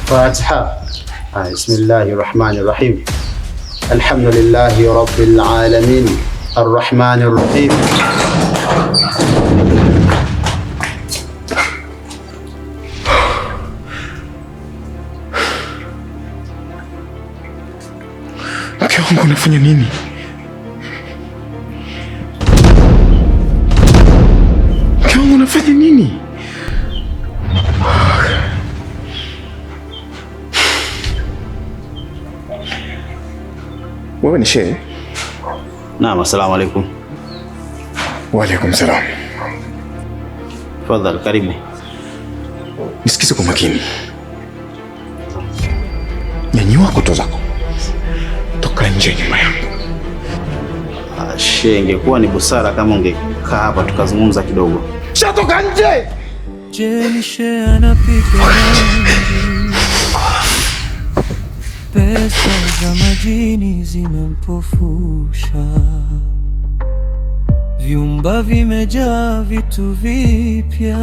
Fatiha. Bismillahir Rahmanir Rahim. Alhamdulillahi Rabbil Alamin. Arrahmanir Rahim. Mke wangu unafanya nini? Mke wangu unafanya nini? Wewe ni shehe? Naam, assalamu alaikum. Wa alaikum salam. Tafadhali, karibu. Nisikize kwa makini. Nyanyua koto zako. Toka nje nyumba yangu. Shehe, ingekuwa ni busara kama ungekaa hapa tukazungumza kidogo. Shatoka nje! Je, shehe anapiga rangi? Pesa za majini zimempofusha, vyumba vimejaa vitu vipya,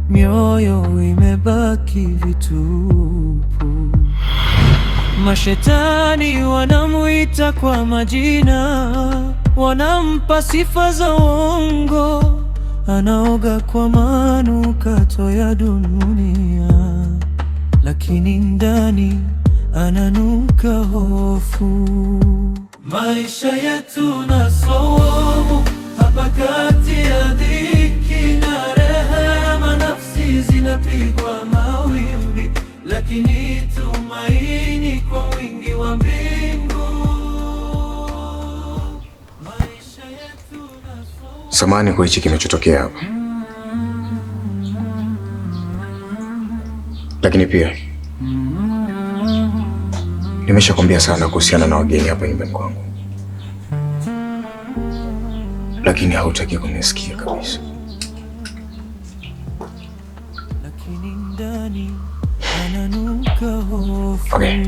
mioyo imebaki vitupu. Mashetani wanamuita kwa majina, wanampa sifa za uongo, anaoga kwa manukato ya dunia, lakini ndani ananuka hofu. Maisha yetu na saumu hapa kati ya dhiki na rehema, nafsi zinapigwa mawimbi, lakini tumaini kwa wingi wa mbingu. Maisha yetu na saumu. Samahani kwa hichi kinachotokea hapa, lakini pia nimeshakwambia sana kuhusiana na wageni hapa nyumbani kwangu, lakini hautaki kunisikia kabisa. Lakini ndani ananuka hofu. Okay,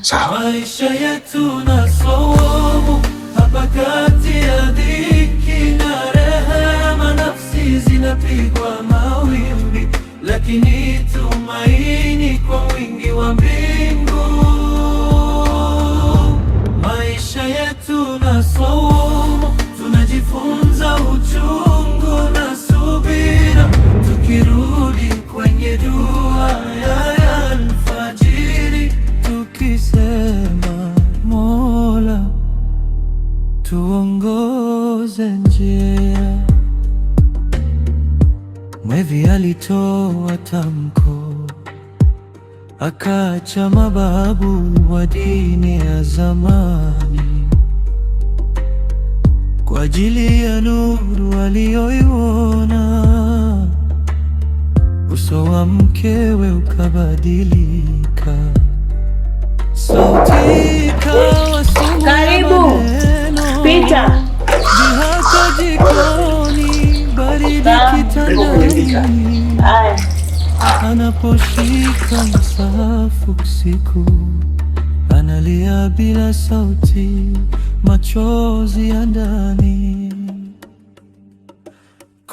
sawa. Maisha yetu na saumu hapa kati ya dhiki na rehema, nafsi zinapigwa mawimbi, lakini tumaini kwa wingi wa mbingu. Maisha yetu na saumu, tunajifunza uchungu na subira, tukirudi kwenye dua ya alfajiri, tukisema Mola tuongoze njia. Mwevi alitoa tamko, akaacha mababu wa dini ya zamani kwa ajili ya nuru aliyoiona. Uso wa mkewe ukabadilika, sauti ikawa sumu ya Karibu. maneno. Pita. Dhihaka jikoni, baridi kitandani, Haya. anaposhika msahafu usiku, analia bila sauti, machozi ya ndani.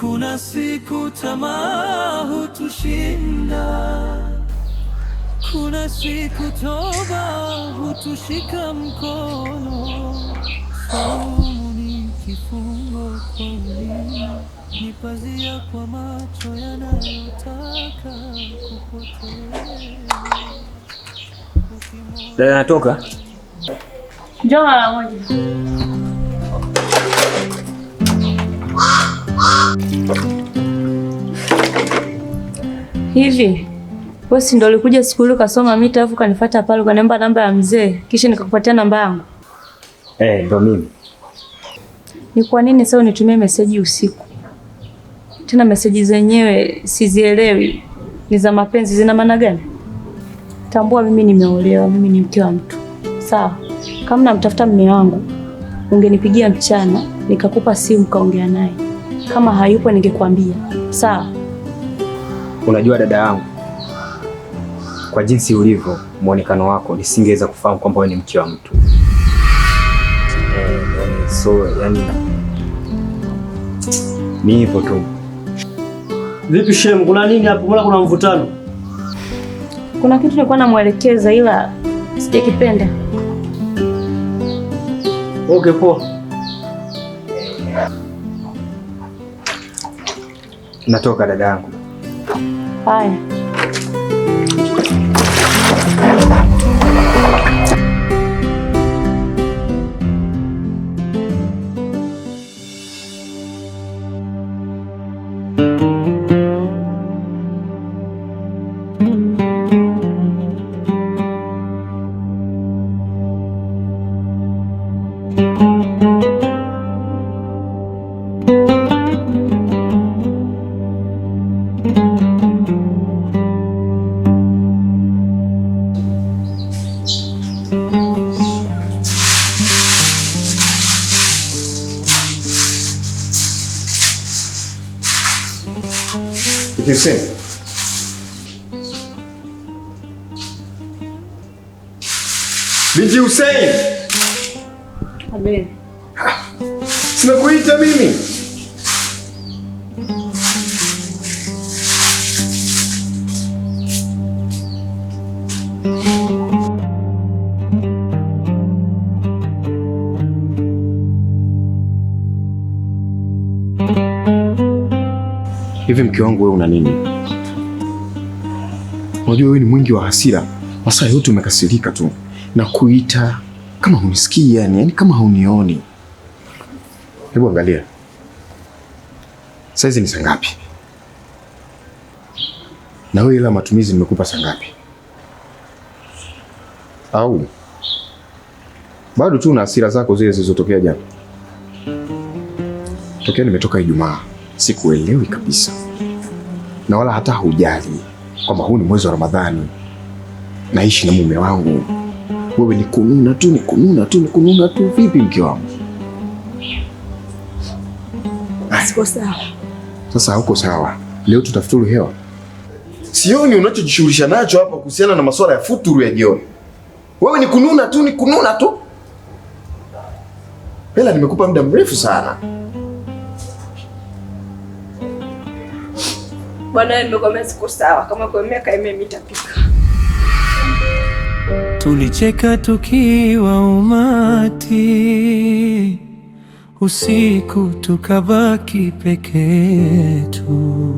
Kuna siku tamaa hutushinda, kuna siku toba hutushika mkono. Saumu ni kifungo kwa ulimi, ni pazia kwa macho yanayotaka kupotea. Dada natoka. Njoo mara moja. Hivi wewe si ndio ulikuja siku ile ukasoma mita afu ukanifuata pale ukaniomba namba ya mzee kisha nikakupatia namba yangu? Eh, ndo mimi. Ni kwa nini sasa unitumie meseji usiku? Tena meseji zenyewe sizielewi, ni za mapenzi, zina maana gani? Tambua mimi nimeolewa, mimi ni mke wa mtu. Sawa. Kama namtafuta mume wangu, ungenipigia mchana nikakupa simu kaongea naye. Kama hayupo ningekwambia. Sawa. Unajua dada yangu, kwa jinsi ulivyo muonekano wako nisingeweza kufahamu kwamba wewe ni mke wa mtu. Eh, so yani ni hivyo tu. Vipi shem, kuna nini hapo? Mbona kuna mvutano? Kuna kitu nilikuwa namuelekeza ila sijakipenda. Okay, poa. Natoka dada yangu. Haya. Hussein. Binti Hussein. Abe. Simekuita mimi. Hivi mke wangu wewe una nini? Unajua wewe ni mwingi wa hasira. Masaa yote umekasirika tu. Na kuita kama hunisikii yani kama haunioni. Hebu angalia. Saizi ni saa ngapi? Na wewe ila matumizi nimekupa saa ngapi? Au bado tu una hasira zako zile zilizotokea jana? Tokea nimetoka Ijumaa sikuelewi kabisa. Na wala hata hujali kwamba huu ni mwezi wa Ramadhani. Naishi na mume wangu. Wewe ni kununa tu, ni kununa tu, ni kununa tu. Vipi mke wangu? Siko sawa. Sasa huko sawa. Leo tutafuturu hewa. Sioni unachojishughulisha nacho hapa kuhusiana na masuala ya futuru ya jioni. Wewe ni kununa tu, ni kununa tu. Hela nimekupa muda mrefu sana. Bwana, nimekwambia siko sawa. Kama kwa miaka imemitapika. Tulicheka tukiwa umati, usiku tukabaki peke yetu,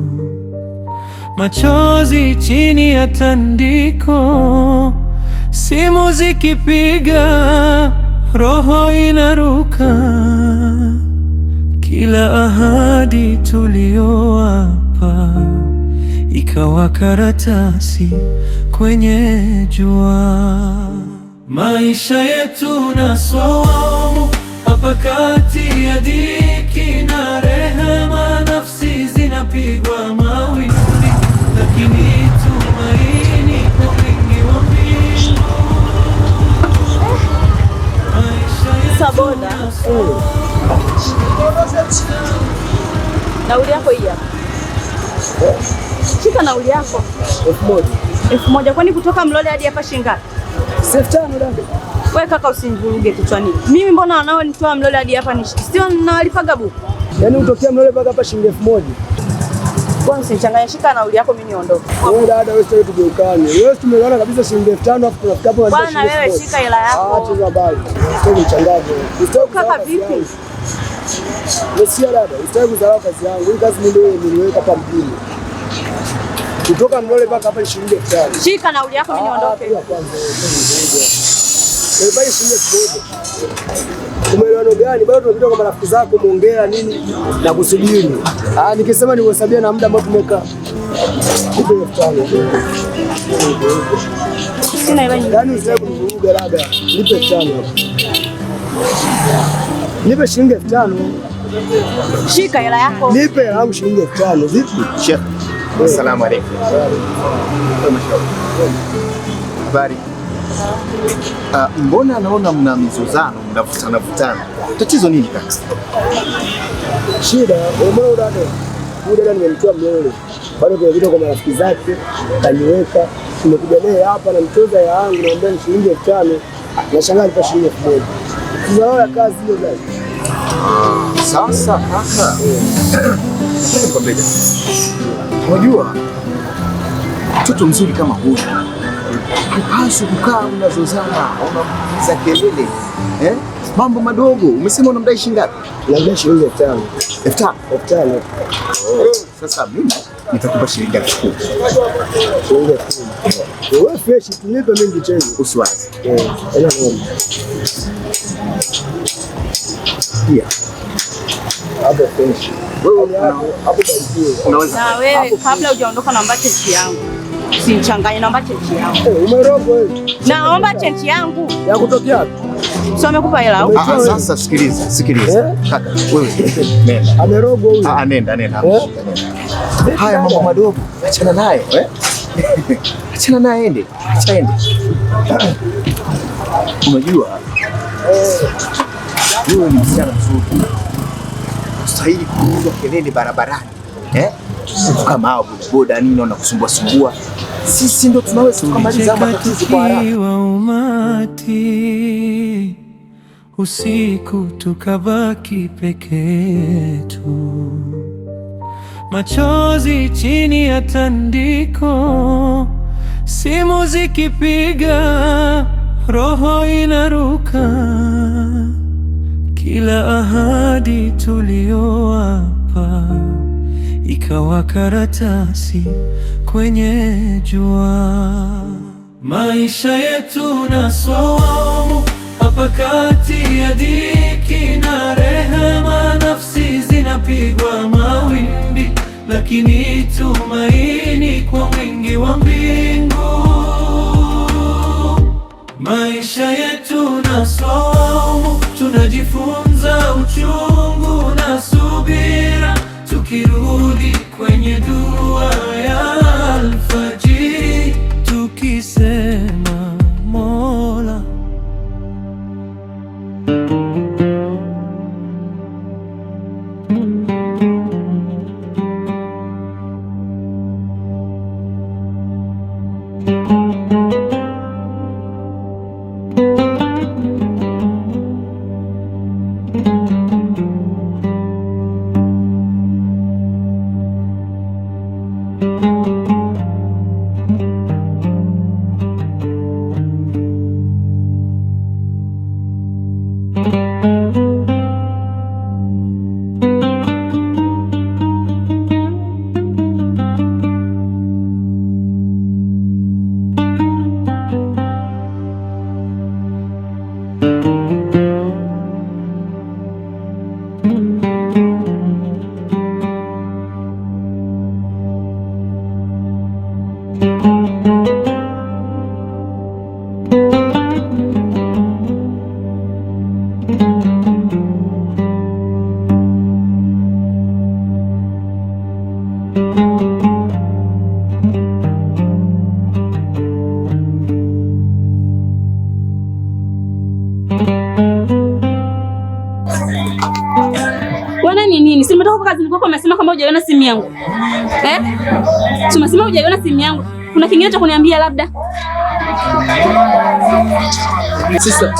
machozi chini ya tandiko, simu zikipiga, roho inaruka. Kila ahadi tuliyowapa ikawa karatasi kwenye jua. Maisha yetu na somo hapa kati ya dhiki na rehema, nafsi zinapigwa mawimbi, lakini tumaini kwa wingi wa mbingu. Maisha yetu Saboda. na somo. Nauli yako hii hapa. Shika nauli yako. 1000. 1000. Kwani kutoka Mlole hadi hapa shilingi ngapi? 5000 dada. Wewe kaka usinivuruge kichwani. Mimi mbona wanaonitoa Mlole hadi hapa ni sio nawalipaga buku. Yaani utokea Mlole mpaka hapa shilingi 1000. Wewe usinichanganye, shika nauli yako mimi niondoke. Wewe dada, wewe sio tugeukane. Wewe tumeelewana kabisa shilingi 5000 afu tunafika hapo Bwana wewe shika hela yako. Ah, cheza bali. Usitaki mchangaje. Usitaki Kaka vipi? Mesia dada, usitaki kudharau kazi yangu. Hii kazi mimi ndio niliweka hapa mjini. Kutoka Mlole mpaka hapa ni shilingi 5000. Shika nauli yako mimi niondoke. Kwanza wewe shilingi 1000. Umeelewano gani? Bado tunapita kwa marafiki zako muongea nini na kusubiri. Ah, nikisema nikuhesabia na muda ambao tumekaa. Nipe 5000. Sina hela nyingi. Yaani usitaki kunivuruga dada. Nipe 5000 hapo. Nipe shilingi 5000. Shika hela yako. Nipe hela yangu shilingi 5000. Vipi? Sheikh. Asalamu alaykum. Habari. Mbona naona mna mizozano, mnavutana vutana. Tatizo nini kaka? Shida, umeona dada? Huyu dada nimemtoa Mlole. Bado tumepita kwa marafiki zake, kaniweka. Tumekuja naye hapa na mtoza ya yangu naomba ni shilingi 5000. Nashangaa alipa shilingi 1000. Sasa ya kazi hiyo dada. Sasa kaka. Nikwambie. Unajua mtoto mzuri kama huyu Hupaswi kukaa unazozana, unapiga kelele. Eh? Mambo madogo. Umesema unamdai shilingi ngapi? Namdai shilingi 5,000. 5,000? 5,000. Sasa mimi nitakupa shilingi 10,000. Shilingi 10,000. Wewe fresh, tulipe mimi mchezo. Usiwaze. Haina noma. Pia. Hapo fresh. Wewe hapo barikiwe. Unaweza. Na wewe kabla hujaondoka naomba chenji yangu. Usinichanganye, naomba chenji yangu. Umerogwa wewe. Naomba chenji yangu. Ya kutokea wapi? Sio amekupa hela au? Sasa sikiliza, sikiliza. Kaka, wewe nenda. Amerogwa huyu. Nenda, nenda. Haya mambo madogo, achana nayo, eh? Achana naye ende. Acha ende. Unajua wewe ni msichana mzuri. Unastahili kuuza kelele barabarani. Eh? Sisi kama hao bodaboda nini wanakusumbua sumbua. Sisi ndo tunaweza tukamaliza matatizo kwa haraka. Tukiwa umati usiku tukabaki peke yetu, machozi chini ya tandiko, simu zikipiga, roho inaruka. Kila ahadi tuliyowapa ikawa karatasi kwenye jua. Maisha yetu na somo hapa kati ya dhiki na rehema, nafsi zinapigwa mawimbi, lakini tumaini kwa wingi wa mbingu. Maisha yetu na somo, tunajifunza uchungu na subira, tukirudi kwenye dua ya alfajiri, tukisema Mola. Bwana ni nini? Si nimetoka kazini kwako umesema kama hujaiona simu yangu. Eh? Si umesema hujaiona simu yangu. Kuna kingine cha kuniambia labda? Sister.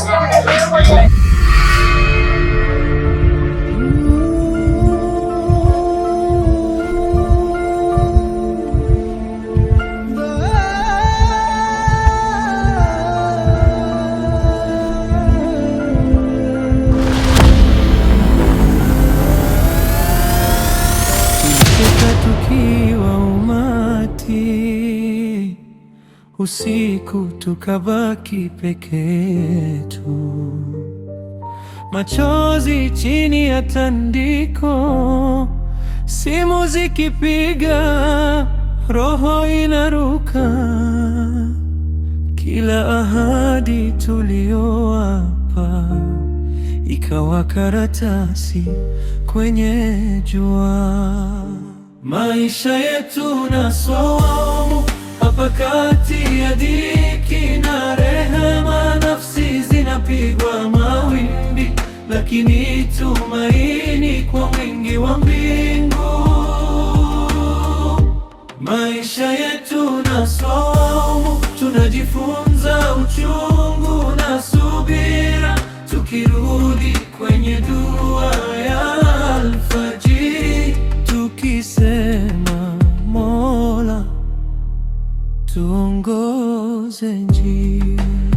Tulicheka tukiwa umati, usiku tukabaki peke yetu, machozi chini ya tandiko, simu zikipiga, roho inaruka. Kila ahadi tuliyowapa ikawa karatasi kwenye jua. Maisha yetu na somo hapa kati ya dhiki na rehema, nafsi zinapigwa mawimbi, lakini tumaini kwa wingi wa mbingu. Maisha yetu na somo, tunajifunza uchungu na subira, tukirudi kwenye dua ya alfajiri, tukisema Mola. Tuongoze njia.